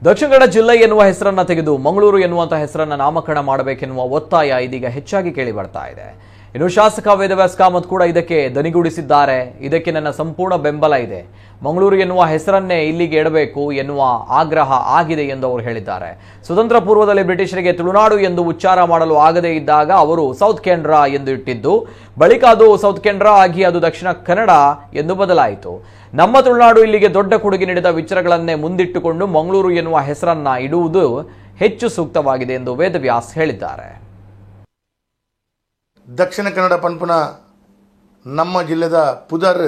Dakshina Kannada ಜಿಲ್ಲೆ ಎನ್ನುವ ಹೆಸರನ್ನ ತೆಗೆದು ಮಂಗಳೂರು ಎನ್ನುವಂತಹ ಹೆಸರನ್ನ ನಾಮಕರಣ ಮಾಡಬೇಕೆನ್ನುವ ಒತ್ತಾಯ ಇದೀಗ ಹೆಚ್ಚಾಗಿ ಕೇಳಿ ಬರ್ತಾ ಇದೆ. ಇನ್ನು ಶಾಸಕ ವೇದವ್ಯಾಸ್ ಕಾಮತ್ ಕೂಡ ಇದಕ್ಕೆ ದನಿಗೂಡಿಸಿದ್ದಾರೆ. ಇದಕ್ಕೆ ನನ್ನ ಸಂಪೂರ್ಣ ಬೆಂಬಲ ಇದೆ. ಮಂಗಳೂರು ಎನ್ನುವ ಹೆಸರನ್ನೇ ಇಲ್ಲಿಗೆ ಇಡಬೇಕು ಎನ್ನುವ ಆಗ್ರಹ ಆಗಿದೆ ಎಂದು ಅವರು ಹೇಳಿದ್ದಾರೆ. ಸ್ವತಂತ್ರ ಪೂರ್ವದಲ್ಲಿ ಬ್ರಿಟಿಷರಿಗೆ ತುಳುನಾಡು ಎಂದು ಉಚ್ಚಾರ ಮಾಡಲು ಆಗದೇ ಇದ್ದಾಗ ಅವರು ಸೌತ್ ಕೆನರಾ ಎಂದು ಇಟ್ಟಿದ್ದು, ಬಳಿಕ ಅದು ಸೌತ್ ಕೆನರಾ ಆಗಿ ಅದು ದಕ್ಷಿಣ ಕನ್ನಡ ಎಂದು ಬದಲಾಯಿತು. ನಮ್ಮ ತುಳುನಾಡು ಇಲ್ಲಿಗೆ ದೊಡ್ಡ ಕೊಡುಗೆ ನೀಡಿದ ವಿಚಾರಗಳನ್ನೇ ಮುಂದಿಟ್ಟುಕೊಂಡು ಮಂಗಳೂರು ಎನ್ನುವ ಹೆಸರನ್ನ ಇಡುವುದು ಹೆಚ್ಚು ಸೂಕ್ತವಾಗಿದೆ ಎಂದು ವೇದವ್ಯಾಸ್ ಹೇಳಿದ್ದಾರೆ. ದಕ್ಷಿಣ ಕನ್ನಡ ಪನ್ಪುನ ನಮ್ಮ ಜಿಲ್ಲೆದ ಪುದರ್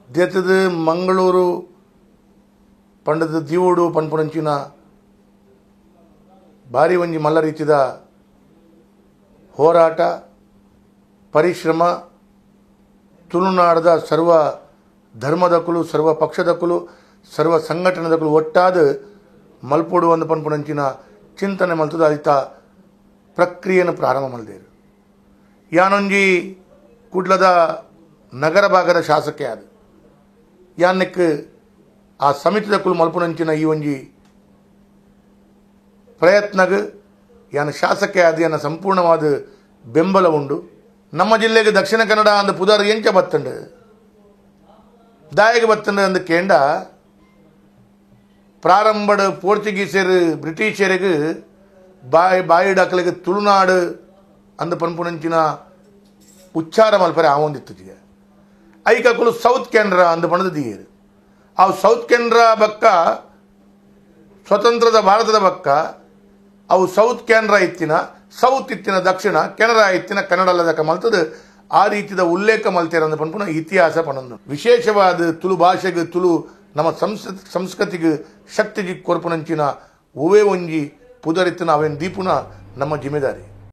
ದೇತದ ಮಂಗಳೂರು ಪಂಡದ ದಿವೋಡು ಪನ್ಪುನಂಚಿನ ಭಾರಿ ಒಂಜಿ ಮಲ್ಲ ರೀತಿದ ಹೋರಾಟ ಪರಿಶ್ರಮ ತುಳುನಾಡದ ಸರ್ವ ಧರ್ಮದಕುಲು ಸರ್ವ ಪಕ್ಷದಕುಲು ಸರ್ವ ಸಂಘಟನೆದಕುಲು ಒಟ್ಟಾದ ಮಲ್ಪೋಡು ಒಂದು ಪನ್ಪುನಂಚಿನ ಚಿಂತನೆ ಮಲ್ತದ ಅದಿತ ಪ್ರಕ್ರಿಯೆಯನ್ನು ಪ್ರಾರಂಭ ಮಲ್ದೇರು. ಯಾನೊಂಜಿ ಕುಡ್ಲದ ನಗರ ಭಾಗದ ಶಾಸಕೆ ಆದ ಯಾನಕ್ಕೆ ಆ ಸಮಿತಿದ ಕುಲು ಮಲ್ಪುನಂಚಿನ ಈ ಒಂಜಿ ಪ್ರಯತ್ನಗ ಯಾನ ಶಾಸಕೆ ಆದ ಯಾನ ಸಂಪೂರ್ಣವಾದ ಬೆಂಬಲ ಉಂಡು. ನಮ್ಮ ಜಿಲ್ಲೆಗೆ ದಕ್ಷಿಣ ಕನ್ನಡ ಅಂದ ಪುದಾರ್ ಎಂಚ ಬತ್ತಂಡು ದಾಯಗೆ ಬತ್ತಂಡು ಅಂದ ಕೇಂಡ ಪ್ರಾರಂಭಡ್ ಪೋರ್ಚುಗೀಸರು ಬ್ರಿಟಿಷರಿಗೆ ಬಾಯಿ ಬಾಯಿಡಾಕಲಿಗೆ ತುಳುನಾಡು ಅಂದ ಪನ್ಪುನಂಚಿನ ಉಚ್ಚಾರ ಮಲ್ಪರೆ ಆವೊಂದಿತ್ತು. ಐಕಕುಲು ಸೌತ್ ಕೆನರಾ ಅಂದ ಪಣದ ದಿಯೇರು. ಆ ಸೌತ್ ಕೆನರಾ ಬಕ್ಕ ಸ್ವತಂತ್ರದ ಭಾರತದ ಬಕ್ಕ ಅವು ಸೌತ್ ಕೆನರಾ ಇತ್ತಿನ ಸೌತ್ ಇತ್ತಿನ ದಕ್ಷಿಣ ಕೆನರಾ ಇತ್ತಿನ ಕನ್ನಡಲ್ಲದಕ್ಕ ಮಲ್ತದ ಆ ರೀತಿಯ ಉಲ್ಲೇಖ ಮಲ್ತೇರ ಅಂದ ಪನ್ಪುನ ಇತಿಹಾಸ ಪಣಂದು. ವಿಶೇಷವಾದ ತುಳು ಭಾಷೆಗೆ ತುಳು ನಮ್ಮ ಸಂಸ್ಕೃತಿಗೆ ಶಕ್ತಿಗೆ ಕೊರ್ಪುನಂಚಿನ ಒವೇ ಒಂಜಿ ಪುದರಿತ್ತಿನ ಅವೇನು ದೀಪುನ ನಮ್ಮ ಜಿಮ್ಮೆದಾರಿ.